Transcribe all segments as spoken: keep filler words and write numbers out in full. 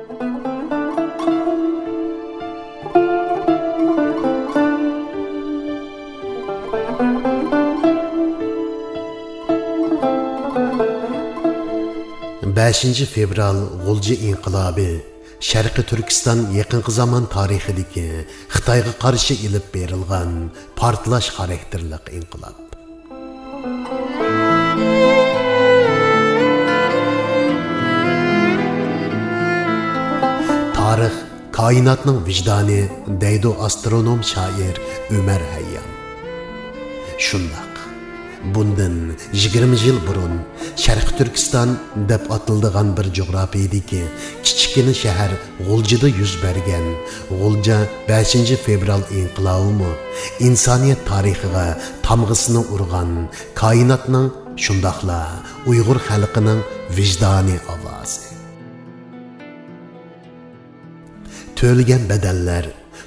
بەشىنچى فېۋرال غۇلجا ئىنقىلابى شەرقىي تۈركىستان يېقىنقى زامان تارىخىدىكى خىتايغا قارشى ئېلىپ بېرىلغان پارتلاش خاراكتېرلىق ئىنقىلاب. تارىخ كائىناتنىڭ ۋىجدانى دەيدۇ ئاسترونوم شائىر ئۆمەر ھەييام. شۇنداق، بۇندىن يىگىرمە يىل بۇرۇن شەرقىي تۈركىستان دەپ ئاتىلىدىغان بىر جۇغراپىيىدىكى كىچىككىنە شەھەر غۇلجىدا يۈز بەرگەن غۇلجا بەشىنچى فېۋرال ئىنقىلابىمۇ ئىنسانىيەت تارىخىغا تامغىسىنى ئۇرغان كائىناتنىڭ، شۇنداقلا ئۇيغۇر خەلقىنىڭ ۋىجدانىي ئاۋازى. تۆلىگەن بەدەللەر،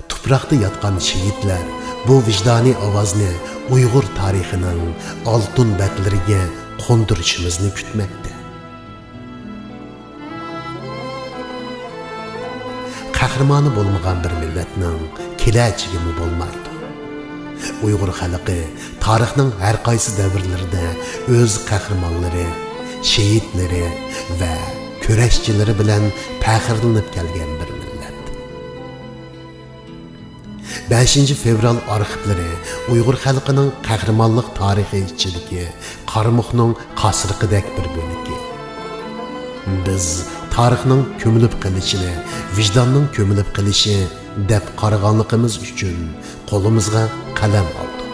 تۇپراقتا ياتقان شېھىتلەر بۇ ۋىجدانىي ئاۋازنى ئۇيغۇر تارىخىنىڭ ئالتۇن بەتلىرىگە قوندۇرۇشىمىزنى كۈتمەكتە. قەھرىمانى بولمىغان بىر مىللەتنىڭ كېلەچىكىمۇ بولمايدۇ. ئۇيغۇر خەلقى تارىخنىڭ ھەر قايسى دەۋرلىرىدە ئۆز قەھرىمانلىرى، شېھىتلىرى ۋە كۈرەشچىلىرى بىلەن پەخىرلىنىپ كەلگەن بىر مىللەت. بەشىنچى فېۋرال ئارخىپلىرى ئۇيغۇر خەلقىنىڭ قەھرىمانلىق تارىخى ئىچىدىكى قارمۇقنىڭ قاسرىقىدەك بىر بۆلىكى. بىز تارىخنىڭ كۆمۈلۈپ قېلىشىنى ۋىجداننىڭ كۆمۈلۈپ قېلىشى دەپ قارىغانلىقىمىز ئۈچۈن قولىمىزغا قەلەم ئالدۇق.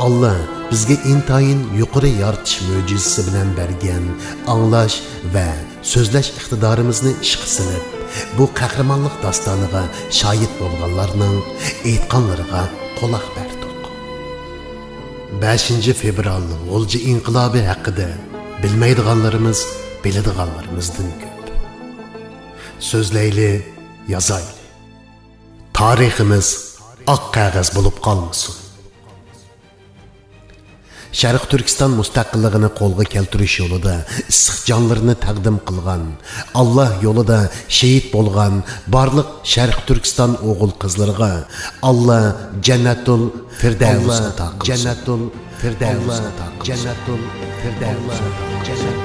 ئاللا بىزگە ئىنتايىن يۇقىرى يارىتىش مۆجىزىسى بىلەن بەرگەن ئاڭلاش ۋە سۆزلەش ئىقتىدارىمىزنى ئىشقا سېلىپ، بۇ قەھرىمانلىق داستانىغا شاھىت بولغانلارنىڭ ئېيتقانلىرىغا قۇلاق بەردۇق. بەشىنچى فېۋرال غۇلجا ئىنقىلابى ھەققىدە بىلمەيدىغانلىرىمىز بىلىدىغانلىرىمىزدىن كۆپ. سۆزلەيلى، يازايلى. تارىخىمىز ئاق قەغەز بولۇپ قالمىسۇن. شەرقىي تۈركىستان مۇستەقىللىقىنى قولغا كەلتۈرۈش يولىدا ئىسسىق جانلىرىنى تەقدىم قىلغان، ئاللا يولىدا شېھىت بولغان بارلىق شەرقىي تۈركىستان ئوغۇل-قىزلىرىغا ئاللا جەننەتۇل فىردەۋس ئاتا قىلسۇن. جەننەتۇل فىردەۋس ئاتا قىلسۇن. جەننەتۇل فىردەۋس ئاتا قىلسۇن. جەننەتۇل فىردەۋس ئاتا قىلسۇن.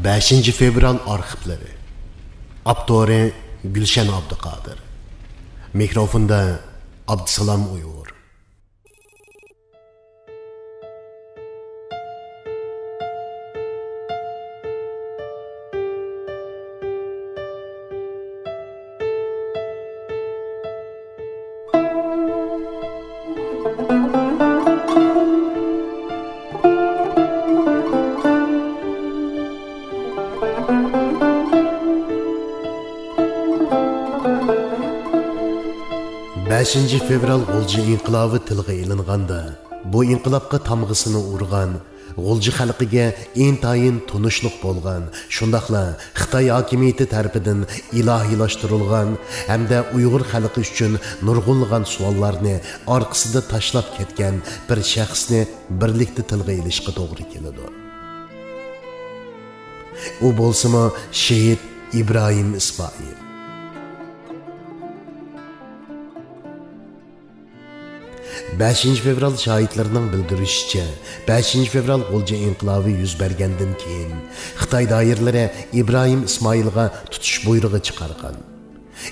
بەشىنچى فېۋرال ئارخىپلىرى. ئاپتورى گۈلشەن ئابدۇقادىر. مىكروفوندا ئابدۇسالام ئۇيغۇر. بەشىنچى فېۋرال غۇلجا ئىنقىلابى تىلغا ئېلىنغاندا، بۇ ئىنقىلابقا تامغىسىنى ئۇرغان، غۇلجا خەلقىگە ئىنتايىن تونۇشلۇق بولغان، شۇنداقلا خىتاي ھاكىمىيىتى تەرىپىدىن ئىلاھىيلاشتۇرۇلغان ھەمدە ئۇيغۇر خەلقى ئۈچۈن نۇرغۇنلىغان سوئاللارنى ئارقىسىدا تاشلاپ كەتكەن بىر شەخسنى بىرلىكتە تىلغا ئېلىشقا توغرا كېلىدۇ. ئۇ بولسىمۇ شېھىت ئىبراھىم ئىسمائىل. بەشىنچى فېۋرال شاھىتلىرىنىڭ بىلدۈرۈشىچە، بەشىنچى فېۋرال غۇلجا ئىنقىلابى يۈز بەرگەندىن كېيىن، خىتاي دائىرىلىرى ئىبراھىم ئىسمائىلغا تۇتۇش بۇيرۇقى چىقارغان.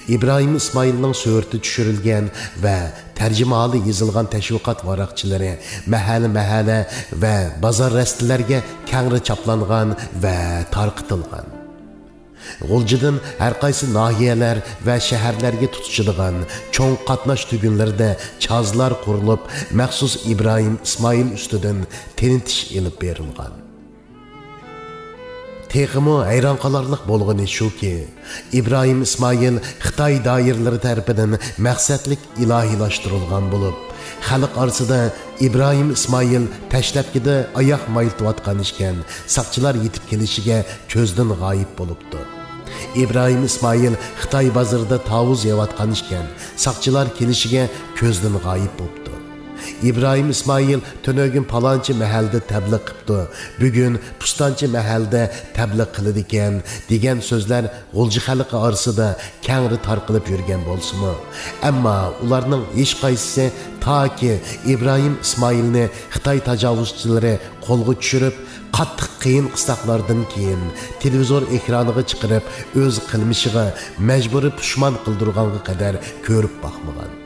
ئىبراھىم ئىسمائىلنىڭ سۈرىتى چۈشۈرۈلگەن ۋە تەرجىمىھالى يېزىلغان تەشۋىقات ۋاراقچىلىرى مەھەللە-مەھەللە ۋە بازار رەستىلەرگە كەڭرى چاپلانغان ۋە تارقىتىلغان. غۇلجىدىن ھەر قايسى ناھىيەلەر ۋە شەھەرلەرگە تۇتىشىدىغان چوڭ قاتناش تۈگۈنلىرىدە چازلار قۇرۇلۇپ، مەخسۇس ئىبراھىم ئىسمائىل ئۈستىدىن تېنىتىش ئېلىپ بېرىلغان. تېخىمۇ ھەيران قالارلىق بولغىنى شۇكى، ئىبراھىم ئىسمائىل خىتاي دائىرىلىرى تەرىپىدىن مەقسەتلىك ئىلاھىيلاشتۇرۇلغان بولۇپ، خەلق ئارىسىدا ئىبراھىم ئىسمائىل تەشلەپكىدە ئاياغ مايلىتىۋاتقان ئىكەن، ساقچىلار يېتىپ كېلىشىگە كۆزدىن غايىب بولۇپتۇ. ئىبراھىم ئىسمائىل خىتاي بازىرىدا تاۋۇز يەۋاتقان ئىكەن، ساقچىلار كېلىشىگە كۆزدىن غايىب بوپتۇ. ئىبراھىم ئىسمائىل تۈنۈگۈن پالانچى مەھەلدە تەبلىغ قىپتۇ، بۈگۈن پۇستانچى مەھەلدە تەبلىغ قىلىدىكەن، دېگەن سۆزلەر غۇلجا خەلقى ئارىسىدا كەڭرى تارقىلىپ يۈرگەن بولسىمۇ، ئەمما ئۇلارنىڭ ھېچقايسىسى تاكى ئىبراھىم ئىسمائىلنى خىتاي تاجاۋۇزچىلىرى قولغا چۈشۈرۈپ، قاتتىق قىيىن قىستاقلاردىن كېيىن تېلېۋىزور ئېكرانىغا چىقىرىپ، ئۆز قىلمىشىغا مەجبۇرىي پۇشمان قىلدۇرغانغا قەدەر كۆرۈپ باقمىغان.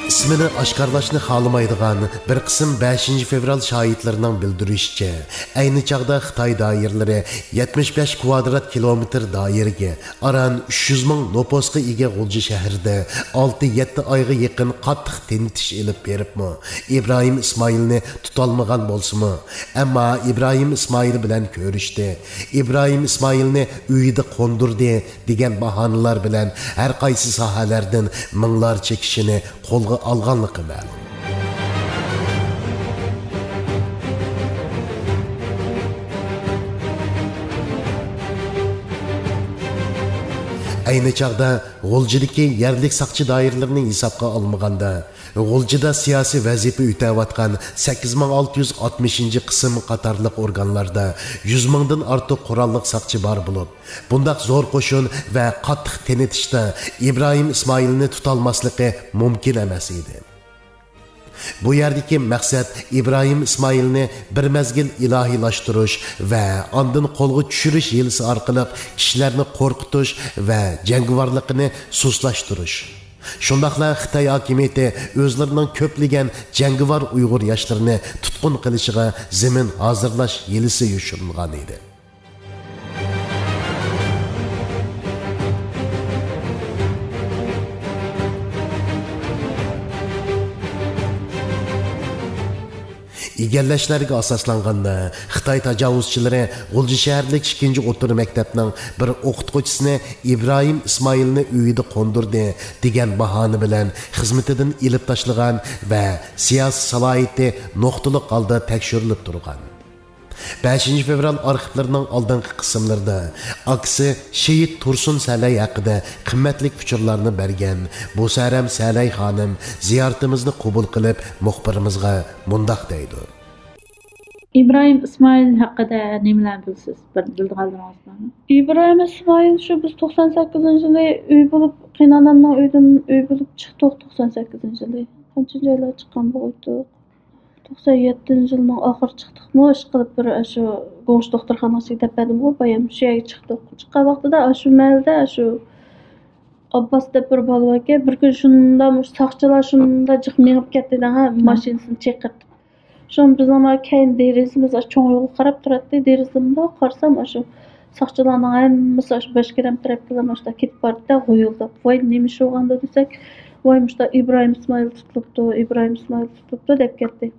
ئىسمىنى ئاشكارىلاشنى خالىمايدىغان بىر قىسىم بەشىنچى فېۋرال شاھىتلىرىنىڭ بىلدۈرۈشىچە، ئەينى چاغدا خىتاي دائىرىلىرى يەتمىش بەش كۋادرات كىلومېتىر دائىرىگە، ئاران ئۈچ يۈز مىڭ نوپۇسقا ئىگە غۇلجا شەھىرىدە ئالتە-يەتتە ئايغا يېقىن قاتتىق تېنىتىش ئېلىپ بېرىپمۇ، ئىبراھىم ئىسمائىلنى تۇتالمىغان بولسىمۇ، ئەمما ئىبراھىم ئىسمائىل بىلەن كۆرۈشتى، ئىبراھىم ئىسمائىلنى ئۆيىدە قوندۇردى دېگەن باھانىلەر بىلەن ھەر قايسى ساھەلەردىن مىڭلارچە كىشىنى قولغا ئالغانلىقى مەلۇم. ئەينى چاغدا غۇلجىدىكى يەرلىك ساقچى دائىرىلىرىنى ھېسابقا ئالمىغاندا، غۇلجىدا سىياسىي ۋەزىپە ئۆتەۋاتقان سەككىز مىڭ ئالتە يۈز ئاتمىشىنچى قىسىم قاتارلىق ئورگانلاردا يۈز مىڭدىن ئارتۇق قوراللىق ساقچى بار بولۇپ، بۇنداق زور قوشۇن ۋە قاتتىق تېنىتىشتا ئىبراھىم ئىسمائىلنى تۇتالماسلىقى مۇمكىن ئەمەس ئىدى. بۇ يەردىكى مەقسەت ئىبراھىم ئىسمائىلنى بىر مەزگىل ئىلاھىيلاشتۇرۇش ۋە ئاندىن قولغا چۈشۈرۈش ھىيلىسى ئارقىلىق كىشىلەرنى قورقۇتۇش ۋە جەڭگىۋارلىقىنى سۇسلاشتۇرۇش. شۇنداقلا خىتاي ھاكىمىيىتى ئۆزلىرىنىڭ كۆپلىگەن جەڭگىۋار ئۇيغۇر ياشلىرىنى تۇتقۇن قىلىشىغا زېمىن ھازىرلاش ھىيلىسى يوشۇرۇنغان ئىدى. ئىگىلەشلەرگە ئاساسلانغاندا، خىتاي تاجاۋۇزچىلىرى غۇلجا شەھەرلىك ئىككىنچى ئوتتۇرا مەكتەپنىڭ بىر ئوقۇتقۇچىسىنى ئىبراھىم ئىسمائىلنى ئۆيىدە قوندۇردى دېگەن باھانە بىلەن خىزمىتىدىن ئېلىپ تاشلىغان ۋە سىياسىي سالاھىيىتى نۇقتىلىق ھالدا تەكشۈرۈلۈپ تۇرغان. بەشىنچى فېۋرال ئارخىپلىرىنىڭ ئالدىنقى قىسىملىرىدا ئاكىسى شېھىت تۇرسۇن سەلەي ھەققىدە قىممەتلىك ئۇچۇرلارنى بەرگەن بۇسەرەم سەلەي خانىم زىيارىتىمىزنى قوبۇل قىلىپ، مۇخبىرىمىزغا مۇنداق دەيدۇ. ئىبراھىم ئىسمائىل ھەققىدە نېمىلەرنى بىلىسىز؟ بىر بىلىدىغانلىرىڭىز بارمۇ؟ ئىبراھىم ئىسمائىل شۇ بىز توقسان سەككىزىنچى يىلى ئۆي بولۇپ، قېيىنئانامنىڭ ئۆيىدىن ئۆي بولۇپ چىقتۇق توقسان سەككىزىنچى يىلى. قانچىنچى ئايلار چىققان بولغۇيتتۇق؟ توقسان يەتتىنچى يىلنىڭ ئاخىرى چىقتۇقمۇ، ئىشقىلىپ بىر ئاشۇ گۇڭشې دوختۇرخانىغا دەپ بەردىمغۇ بايام، شۇ يەرگە چىقتۇق. چىققان ۋاقتىدا ئاشۇ مەھەللىدە ئاشۇ ئابباس دەپ بىر بالا باركەن، بىر كۈنى شۇنداق مۇشۇ ساقچىلار شۇنداق جىق مېڭىپ كەتتى دەڭ ھە، ماشىنىسىنى چېقىرتىپ. شۇڭا بىزنىڭ مانا كەينى دېرىزىمىز ئاشۇ چوڭ يولغا قاراپ تۇراتتى. دېرىزىمدا قارىسام، ئاشۇ ساقچىلارنىڭ ھەممىسى ئاشۇ باشكېرەم تەرەپكىلا مۇشۇنداق كېتىپ باراتتى، غۇيۇلداپ. ۋاي، نېمە ئىش بولغاندۇ دېسەك، ۋاي، مۇشۇنداق ئىبراھىم ئىسمائىل تۇتۇلۇپتۇ، ئىبراھىم ئىسمائىل تۇتۇلۇپتۇ دەپ كەتتى.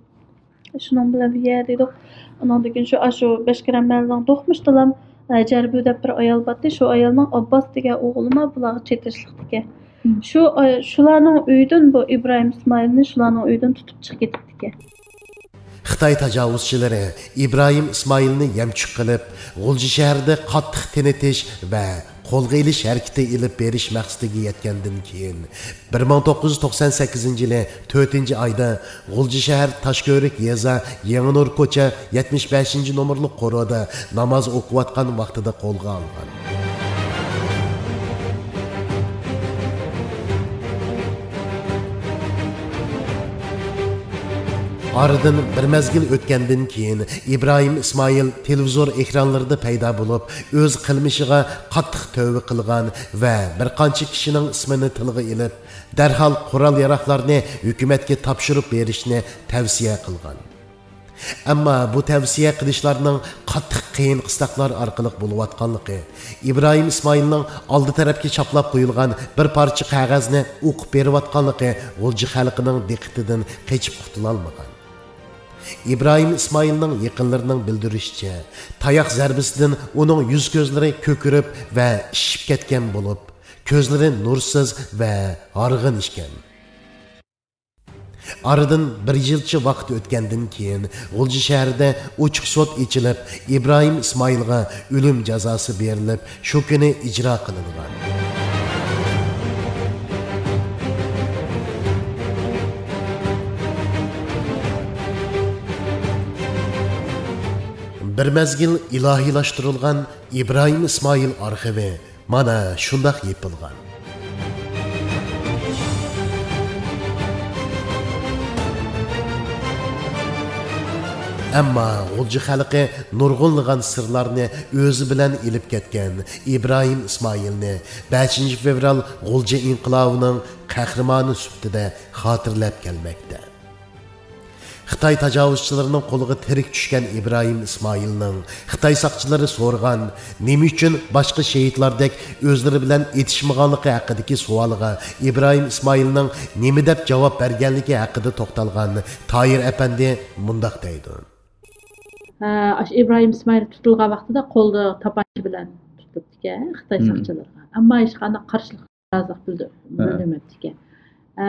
شۇنىڭ بىلەن بىر يەر دېدۇق. ئۇنىڭدىن كېيىن شۇ، ئاشۇ بەشكىرەم مەھەللىنىڭ دوقمۇشتىلام، ئە، جەربۇ دەپ بىر ئايال بارتتى. شۇ ئايالنىڭ ئابباس دېگەن ئوغلىمۇ بۇلارغا چېتىشلىقتىكەن. مم. شۇ ئاي-، شۇلارنىڭ ئۆيىدىن بۇ ئىبراھىم ئىسمائىلنى شۇلارنىڭ ئۆيىدىن تۇتۇپ چىقىپ كېتىپتىكەن. خىتاي تاجاۋۇزچىلىرى ئىبراھىم ئىسمائىلنى يەمچۈك قىلىپ، غۇلجا شەھىرىدە قاتتىق تېنىتىش ۋە قولغا ئېلىش ھەرىكىتى ئېلىپ بېرىش مەقسىتىگە يەتكەندىن كېيىن، بىر مىڭ توققۇز يۈز توقسان سەككىزىنچى يىلى تۆتىنچى ئايدا غۇلجا شەھەر تاشكۆۋرۈك يېزا يېڭىنۇر كوچا يەتمىش بەشىنچى نومۇرلۇق قورۇدا ناماز ئوقۇۋاتقان ۋاقتىدا قولغا ئالغان. ئارىدىن بىر مەزگىل ئۆتكەندىن كېيىن، ئىبراھىم ئىسمائىل تېلېۋىزور ئېكرانلىرىدا پەيدا بولۇپ، ئۆز قىلمىشىغا قاتتىق تەۋبە قىلغان ۋە بىر قانچە كىشىنىڭ ئىسمىنى تىلغا ئېلىپ، دەرھال قورال-ياراغلارنى ھۆكۈمەتكە تاپشۇرۇپ بېرىشنى تەۋسىيە قىلغان. ئەمما بۇ تەۋسىيە قىلىشلارنىڭ قاتتىق قىيىن-قىستاقلار ئارقىلىق بولۇۋاتقانلىقى، ئىبراھىم ئىسمائىلنىڭ ئالدى تەرەپكە چاپلاپ قويۇلغان بىر پارچە قەغەزنى ئوقۇپ بېرىۋاتقانلىقى غۇلجا خەلقىنىڭ دىققىتىدىن قېچىپ قۇتۇلالمىغان. ئىبراھىم ئىسمائىلنىڭ يېقىنلىرىنىڭ بىلدۈرۈشىچە، تاياق زەربىسىدىن ئۇنىڭ يۈز-كۆزلىرى كۆكىرىپ ۋە ئىششىپ كەتكەن بولۇپ، كۆزلىرى نۇرسىز ۋە ھارغىن ئىكەن. ئارىدىن بىر يىلچە ۋاقىت ئۆتكەندىن كېيىن، غۇلجا شەھىرىدە ئوچۇق سوت ئېچىلىپ، ئىبراھىم ئىسمائىلغا ئۆلۈم جازاسى بېرىلىپ، شۇ كۈنى ئىجرا قىلىنغان. بىر مەزگىل ئىلاھىيلاشتۇرۇلغان ئىبراھىم ئىسمائىل ئارخىۋى مانا شۇنداق يېپىلغان. ئەمما غۇلجا خەلقى نۇرغۇنلىغان سىرلارنى ئۆزى بىلەن ئېلىپ كەتكەن ئىبراھىم ئىسمائىلنى بەشىنچى فېۋرال غۇلجا ئىنقىلابىنىڭ قەھرىمانى سۈپىتىدە خاتىرىلەپ كەلمەكتە. خىتاي تاجاۋۇزچىلىرىنىڭ قولىغا تىرىك چۈشكەن ئىبراھىم ئىسمائىلنىڭ خىتاي ساقچىلىرى سورىغان، نېمە ئۈچۈن باشقا شېھىتلاردەك ئۆزلىرى بىلەن ئېتىشمىغانلىقى ھەققىدىكى سوئالىغا ئىبراھىم ئىسمائىلنىڭ نېمە دەپ جاۋاب بەرگەنلىكى ھەققىدە توختالغان تاھىر ئەپەندى مۇنداق دەيدۇ. ھە، ئاشۇ ئىبراھىم ئىسمائىل تۇتۇلغان ۋاقتىدا قولىدا تاپانچا بىلەن تۇتۇپتىكەن خىتاي مم. ساقچىلىرىغا. ئەمما ھېچقانداق قارشىلىق، نارازىلىق بىلدۈر-، ھە. بىلدۈرمەپتىكەن. ئە،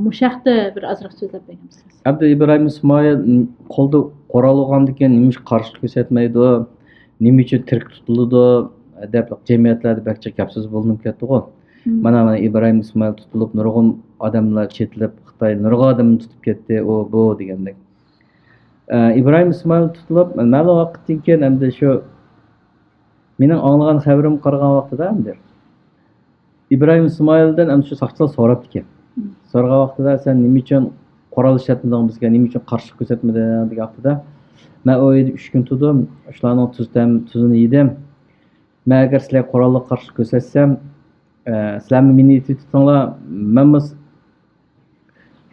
مۇشۇ ھەقتە بىر ئازراق سۆزلەپ بەرگەن بولسىڭىز. ئەمدى ئىبراھىم ئىسمائىل قولدا قورال بولغاندىكىن نېمە ئۈچۈن قارشىلىق كۆرسەتمەيدۇ، نېمە ئۈچۈن تىرىك تۇتۇلىدۇ دەپ جەمئىيەتلەردە بەك جىق گەپ سۆز بولۇنۇپ كەتتىغۇ. مم. مانا، مانا ئىبراھىم ئىسمائىل تۇتۇلۇپ، نۇرغۇن ئادەملەر چېتىلىپ، خىتاي نۇرغۇن ئادەمنى تۇتۇپ كەتتى، ئۇ، بۇ دېگەندەك. ئە، ئىبراھىم ئىسمائىل تۇتۇلۇپ، مەلۇم ۋاقىتتىن كېيىن ئەمدى شۇ مېنىڭ ئاڭلىغان خەۋىرىمگە قارىغان ۋاقتىدا ئەمدى ئىبراھىم ئىسمائىلدىن ئەمدى شۇ ساقچىلار سوراپتىكەن. مم. سورىغان ۋاقتىدا، «سەن نېمە ئۈچۈن قورال ئىشلەتمىدىڭ بىزگە، نېمە ئۈچۈن قارشىلىق كۆرسەتمىدىڭ؟» دېگەن ۋاقتىدا، «مەن ئۇ يەردە ئۈچ كۈن تۇردۇم، شۇلارنىڭ تۇزى تەم-، تۇزىنى يېدىم. مەن ئەگەر سىلەرگە قوراللىق قارشىلىق كۆرسەتسەم، ئە، سىلەرمۇ مېنى ئېتىۋېتىڭلار، مەنمۇ س-،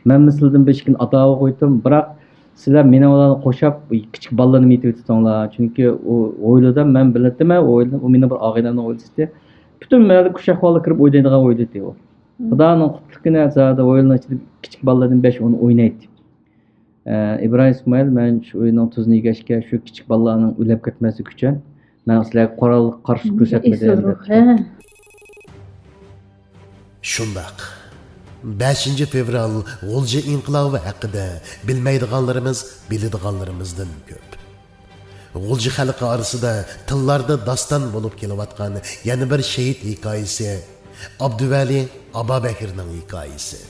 مەنمۇ سىلەردىن بىر ئىككىنى ئاتا قويدۇم، بىراق سىلەر مېنىڭ بىلەن قوشاپ كىچىك بالىلارنى ئېتىۋېتىڭلار.» چۈنكى ئۇ ھويلىدا مەن بىلەتتىم، ئۇ ھويلا، ئۇ مېنىڭ بىر ئاغىنەمنىڭ ھويلىسى. پۈتۈن مەھەللە كۈشەپ كىرىپ ئوينايدىغان ھويلا ئىدى ئۇ. مم. خۇدانىڭ قۇتلۇقى نەزەردە ھويلىنىڭ ئىچىدە كىچىك بالىلاردىن بەش ئون ئوينايتتى. ئە، ئىبراھىم ئىسمائىل، مەن شۇ ئۆينىڭ تۇزىنى يېگەچكە، شۇ كىچىك بالىلارنىڭ ئۆلۈپ كەتمەسلىكى ئۈچۈن، مەن سىلەرگە قورال قارشى كۆرسەتمىدىم، دەپتۇ. ھە. شۇنداق. بەشىنچى فېۋرال غۇلجا ئىنقىلابى ھەققىدە بىلمەيدىغانلىرىمىز، بىلىدىغانلىرىمىزدىن كۆپ. غۇلجا خەلقى ئارىسىدا تىللاردا داستان بولۇپ كېلىۋاتقان يەنە بىر شېھىت ھېكايىسى، ئابدۇۋەلى ئابابەكرىنىڭ ھېكايىسى.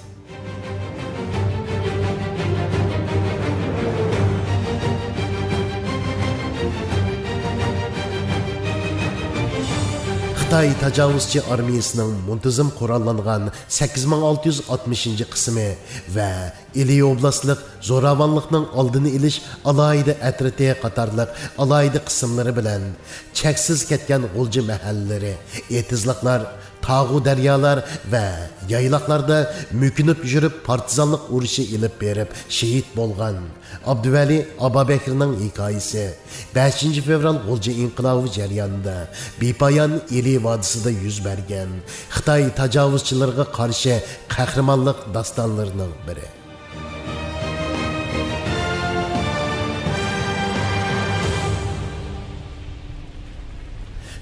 خىتاي تاجاۋۇزچى ئارمىيىسىنىڭ مۇنتىزىم قوراللانغان سەككىز مىڭ ئالتە يۈز ئاتمىشىنچى قىسمى ۋە ئىلى ئوبلاستلىق زوراۋانلىقنىڭ ئالدىنى ئېلىش ئالاھىدە ئەترىتى قاتارلىق ئالاھىدە قىسىملىرى بىلەن چەكسىز كەتكەن غۇلجا مەھەللىلىرى، ئېتىزلىقلار، تاغۇ دەريالار ۋە يايلاقلاردا مۆكۈنۈپ يۈرۈپ پارتىزانلىق ئۇرۇشى ئېلىپ بېرىپ شېھىت بولغان ئابدۇۋەلى ئابابەكرىنىڭ ھېكايىسى بەشىنچى فېۋرال غۇلجا ئىنقىلابى جەريانىدا بىپايان ئىلى ۋادىسىدا يۈز بەرگەن خىتاي تاجاۋۇزچىلىرىغا قارشى قەھرىمانلىق داستانلىرىنىڭ بىرى.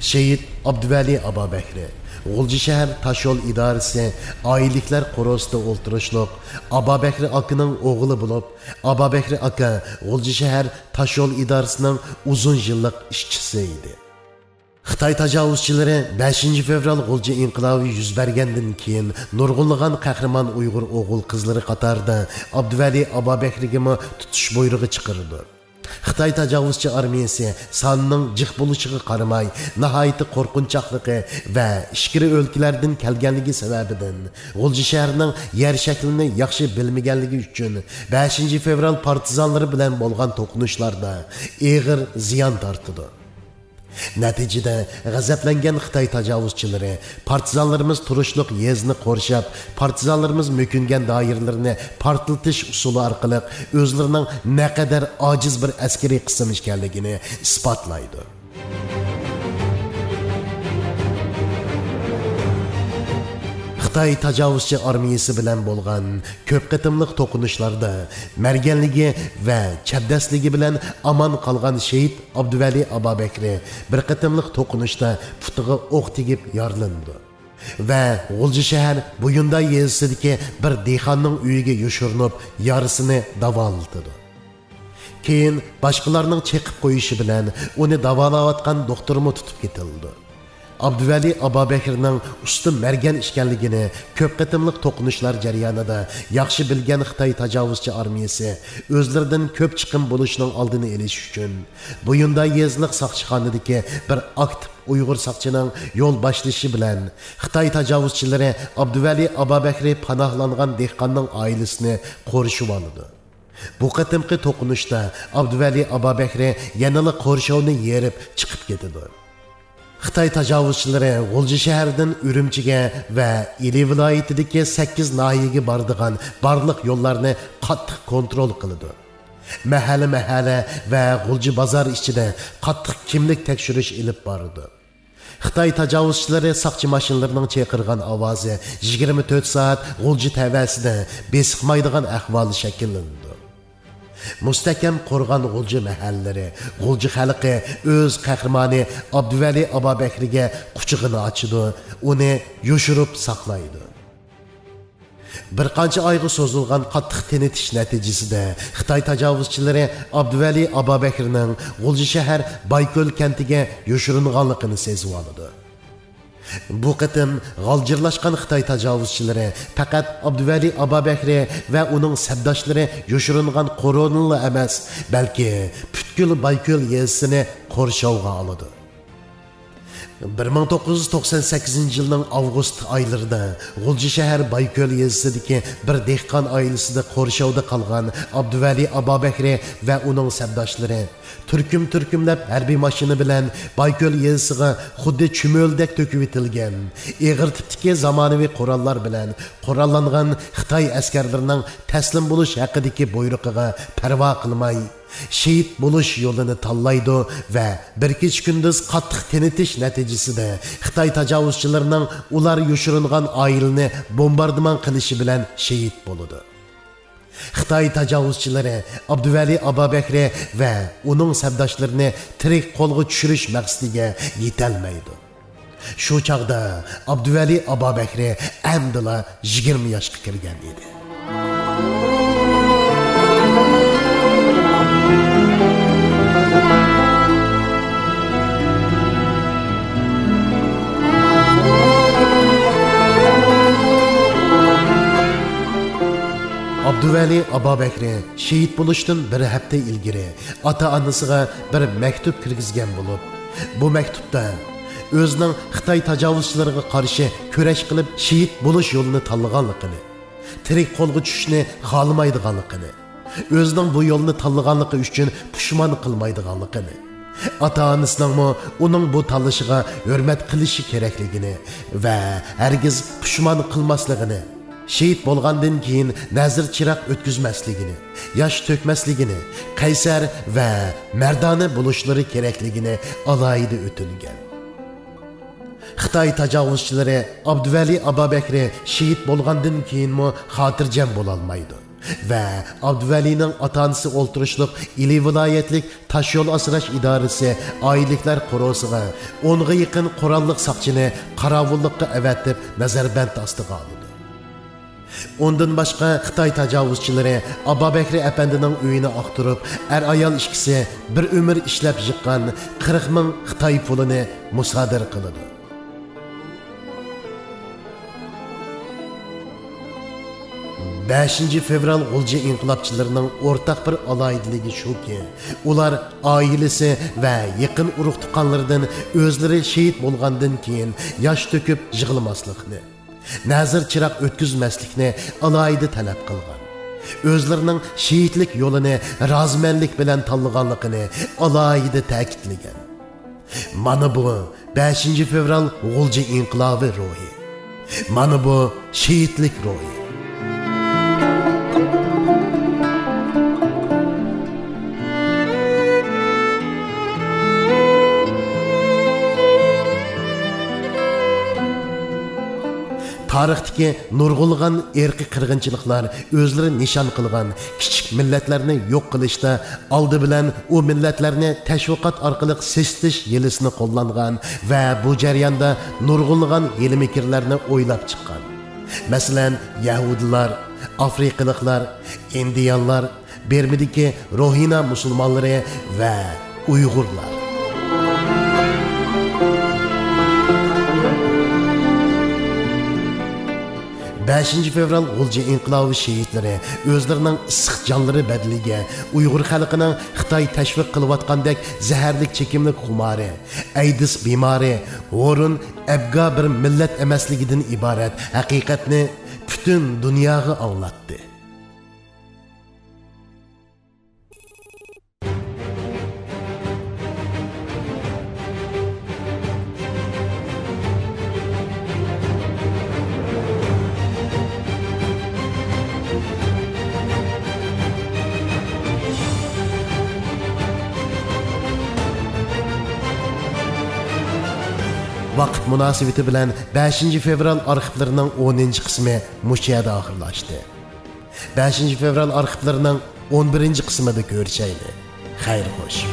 شېھىت ئابدۇۋەلى ئابابەكرى، غۇلجا شەھەر تاشيول ئىدارىسى ئائىلىلىكلەر قورۇسىدا ئولتۇرۇشلۇق ئابابەكرى ئاكىنىڭ ئوغلى بولۇپ، ئابابەكرى ئاكا غۇلجا شەھەر تاشيول ئىدارىسىنىڭ ئۇزۇن يىللىق ئىشچىسى ئىدى. خىتاي تاجاۋۇزچىلىرى بەشىنچى فېۋرال غۇلجا ئىنقىلابى يۈز بەرگەندىن كېيىن، نۇرغۇنلىغان قەھرىمان ئۇيغۇر ئوغۇل-قىزلىرى قاتارىدا ئابدۇۋەلى ئابابەكرىگىمۇ تۇتۇش بۇيرۇقى چىقىرىدۇ. خىتاي تاجاۋۇزچى ئارمىيىسى سانىنىڭ جىق بولۇشىغا قارىماي، ناھايىتى قورقۇنچاقلىقى ۋە ئىچكىرى ئۆلكىلەردىن كەلگەنلىكى سەۋەبىدىن، غۇلجا شەھىرىنىڭ يەر شەكلىنى ياخشى بىلمىگەنلىكى ئۈچۈن، بەشىنچى فېۋرال پارتىزانلىرى بىلەن بولغان توقۇنۇشلاردا ئېغىر زىيان تارتىدۇ. نەتىجىدە، غەزەپلەنگەن خىتاي تاجاۋۇزچىلىرى پارتىزانلىرىمىز تۇرۇشلۇق يېزىنى قورشاپ، پارتىزانلىرىمىز مۆكۈنگەن دائىرىلىرىنى پارتلىتىش ئۇسۇلى ئارقىلىق ئۆزلىرىنىڭ نەقەدەر ئاجىز بىر ئەسكىرىي قىسىم ئىكەنلىكىنى ئىسپاتلايدۇ. خىتاي تاجاۋۇزچى ئارمىيىسى بىلەن بولغان كۆپ قېتىملىق توقۇنۇشلاردا مەرگەنلىكى ۋە چەبدەسلىكى بىلەن ئامان قالغان شېھىت ئابدۇۋەلى ئابابەكرى بىر قېتىملىق توقۇنۇشتا پۇتىغا ئوق تېگىپ يارىلىنىدۇ ۋە غۇلجا شەھەر بۇيۇندا يېزىسىدىكى بىر دېھقاننىڭ ئۆيىگە يوشۇرۇنۇپ، يارىسىنى داۋالىتىدۇ. كېيىن باشقىلارنىڭ چېقىپ قويۇشى بىلەن ئۇنى داۋالاۋاتقان دوختۇرمۇ تۇتۇپ كېتىلىدۇ. ئابدۇۋەلى ئابابەكرىنىڭ ئۇستا مەرگەن ئىكەنلىكىنى كۆپ قېتىملىق توقۇنۇشلار جەريانىدا ياخشى بىلگەن خىتاي تاجاۋۇزچى ئارمىيىسى ئۆزلىرىدىن كۆپ چىقىم بولۇشنىڭ ئالدىنى ئېلىش ئۈچۈن، بۇيۇندا يېزىلىق ساقچىخانىدىكى بىر ئاكتىپ ئۇيغۇر ساقچىنىڭ يول باشلىشى بىلەن، خىتاي تاجاۋۇزچىلىرى ئابدۇۋەلى ئابابەكرى پاناھلانغان دېھقاننىڭ ئائىلىسىنى قورشىۋالىدۇ. بۇ قېتىمقى توقۇنۇشتا ئابدۇۋەلى ئابابەكرى يەنىلا قورشاۋنى يېرىپ چىقىپ كېتىدۇ. خىتاي تاجاۋۇزچىلىرى غۇلجا شەھىرىدىن ئۈرۈمچىگە ۋە ئىلى ۋىلايىتىدىكى سەككىز ناھىيەگە بارىدىغان بارلىق يوللارنى قاتتىق كونترول قىلىدۇ. مەھەللە-مەھەللە ۋە غۇلجا بازار ئىچىدە قاتتىق كىملىك تەكشۈرۈش ئېلىپ بارىدۇ. خىتاي تاجاۋۇزچىلىرى ساقچى ماشىنىلىرىنىڭ چېقىرغان ئاۋازى يىگىرمە تۆت سائەت غۇلجا تەۋەسىدە بېسىقمايدىغان ئەھۋال شەكىللىنىدۇ. مۇستەھكەم قورغان غۇلجا مەھەللىلىرى، غۇلجا خەلقى ئۆز قەھرىمانى ئابدۇۋەلى ئابابەكرىگە قۇچىقىنى ئاچىدۇ، ئۇنى يوشۇرۇپ ساقلايدۇ. بىر قانچە ئايغا سوزۇلغان قاتتىق تېنىتىش نەتىجىسىدە، خىتاي تاجاۋۇزچىلىرى ئابدۇۋەلى ئابابەكرىنىڭ غۇلجا شەھەر بايكۆل كەنتىگە يوشۇرۇنغانلىقىنى سېزىۋالىدۇ. بۇ قېتىم غالجىرلاشقان خىتاي تاجاۋۇزچىلىرى پەقەت ئابدۇۋەلى ئابابەكرى ۋە ئۇنىڭ سەپداشلىرى يوشۇرۇنغان قورۇنىلا ئەمەس، بەلكى پۈتكۈل بايكۆل يېزىسىنى قورشاۋغا ئالىدۇ. بىر مىڭ توققۇز يۈز توقسان سەككىزىنچى يىلنىڭ ئاۋغۇست ئايلىرىدا غۇلجا شەھەر بايكۆل يېزىسىدىكى بىر دېھقان ئائىلىسىدە قورشاۋدا قالغان ئابدۇۋەلى ئابابەكرى ۋە ئۇنىڭ سەپداشلىرى تۈركۈم-تۈركۈملەپ ھەربىي ماشىنا بىلەن بايكۆل يېزىسىغا خۇددى چۈمۈلىدەك تۆكۈۋېتىلگەن، ئېغىر تىپتىكى زامانىۋى قوراللار بىلەن قوراللانغان خىتاي ئەسكەرلىرىنىڭ تەسلىم بولۇش ھەققىدىكى بۇيرۇقىغا پەرۋا قىلماي، شېھىت بولۇش يولىنى تاللايدۇ ۋە بىر كېچە-كۈندۈز قاتتىق تېنىتىش نەتىجىسىدە خىتاي تاجاۋۇزچىلىرىنىڭ ئۇلار يوشۇرۇنغان ئائىلىنى بومباردىمان قىلىشى بىلەن شېھىت بولىدۇ. خىتاي تاجاۋۇزچىلىرى ئابدۇۋەلى ئابابەكرى ۋە ئۇنىڭ سەپداشلىرىنى تىرىك قولغا چۈشۈرۈش مەقسىتىگە يېتەلمەيدۇ. شۇ چاغدا ئابدۇۋەلى ئابابەكرى ئەمدىلا يىگىرمە ياشقا كىرگەن ئىدى. ئابدۇۋەلى ئابابەكرى شېھىت بولۇشتىن بىر ھەپتە ئىلگىرى ئاتا-ئانىسىغا بىر مەكتۇپ كىرگۈزگەن بولۇپ، بۇ مەكتۇپتا ئۆزىنىڭ خىتاي تاجاۋۇزچىلىرىغا قارشى كۈرەش قىلىپ شېھىت بولۇش يولىنى تاللىغانلىقىنى، تىرىك قولغا چۈشۈشنى خالىمايدىغانلىقىنى، ئۆزىنىڭ بۇ يولنى تاللىغانلىقى ئۈچۈن پۇشمان قىلمايدىغانلىقىنى، ئاتا-ئانىسىنىڭمۇ ئۇنىڭ بۇ تاللىشىغا ھۆرمەت قىلىشى كېرەكلىكىنى ۋە ھەرگىز پۇشمان قىلماسلىقىنى، شېھىت بولغاندىن كېيىن نەزىر چىراغ ئۆتكۈزمەسلىكىنى، ياش تۆكمەسلىكىنى، قەيسەر ۋە مەردانە بولۇشلىرى كېرەكلىكىنى ئالاھىدە ئۆتۈنگەن. خىتاي تاجاۋۇزچىلىرى ئابدۇۋەلى ئابابەكرى شېھىت بولغاندىن كېيىنمۇ خاتىرجەم بولالمايدۇ ۋە ئابدۇۋەلىنىڭ ئاتا-ئانىسى ئولتۇرۇشلۇق ئىلى ۋىلايەتلىك تاشيول ئاسراش ئىدارىسى ئائىلىلىكلەر قورۇسىغا ئونغا يېقىن قوراللىق ساقچىنى قاراۋۇللۇققا ئەۋەتىپ نەزەربەند ئاستىغا ئالىدۇ. ئۇندىن باشقا خىتاي تاجاۋۇزچىلىرى ئابابەكرى ئەپەندىنىڭ ئۆيىنى ئاختۇرۇپ، ئەر-ئايال ئىككىسى بىر ئۆمۈر ئىشلەپ يىغقان قىرىق مىڭ خىتاي پۇلىنى مۇسادىرە قىلىدۇ. بەشىنچى فېۋرال غۇلجا ئىنقىلابچىلىرىنىڭ ئورتاق بىر ئالاھىدىلىكى شۇكى، ئۇلار ئائىلىسى ۋە يېقىن ئۇرۇق-تۇغقانلىرىدىن ئۆزلىرى شېھىت بولغاندىن كېيىن ياش تۆكۈپ يىغلىماسلىقنى، نەزىر چىراغ ئۆتكۈزمەسلىكنى ئالاھىدە تەلەپ قىلغان. ئۆزلىرىنىڭ شېھىتلىك يولىنى رازىمەنلىك بىلەن تاللىغانلىقىنى ئالاھىدە تەكىتلىگەن. مانا بۇ بەشىنچى فېۋرال غۇلجا ئىنقىلابى روھى. مانا بۇ شېھىتلىك روھى. تارىختىكى نۇرغۇنلىغان ئىرقىي قىرغىنچىلىقلار ئۆزلىرى نىشان قىلغان كىچىك مىللەتلەرنى يوق قىلىشتا ئالدى بىلەن ئۇ مىللەتلەرنى تەشۋىقات ئارقىلىق سېسىتىش ھىيلىسىنى قوللانغان ۋە بۇ جەرياندا نۇرغۇنلىغان ھىيلە-مىكىرلەرنى ئويلاپ چىققان. مەسىلەن، يەھۇدىيلار، ئافرىقىلىقلار، ئىندىيانلار، بىرمىدىكى روھىنا مۇسۇلمانلىرى ۋە ئۇيغۇرلار. بەشىنچى فېۋرال غۇلجا ئىنقىلابى شېھىتلىرى ئۆزلىرىنىڭ ئىسسىق جانلىرى بەدىلىگە ئۇيغۇر خەلقىنىڭ خىتاي تەشۋىق قىلىۋاتقاندەك زەھەرلىك چېكىملىك خۇمارى، ئەيدىز بىمارى، ھورۇن، ئەبگا بىر مىللەت ئەمەسلىكىدىن ئىبارەت ھەقىقەتنى پۈتۈن دۇنياغا ئاڭلاتتى. ۋاقىت مۇناسىۋىتى بىلەن بەشىنچى فېۋرال ئارخىپلىرىنىڭ ئونىنچى قىسمى مۇشۇ يەردە ئاخىرلاشتى. بەشىنچى فېۋرال ئارخىپلىرىنىڭ ئون بىرىنچى قىسمىدا كۆرۈشەيلى. خەير خوش.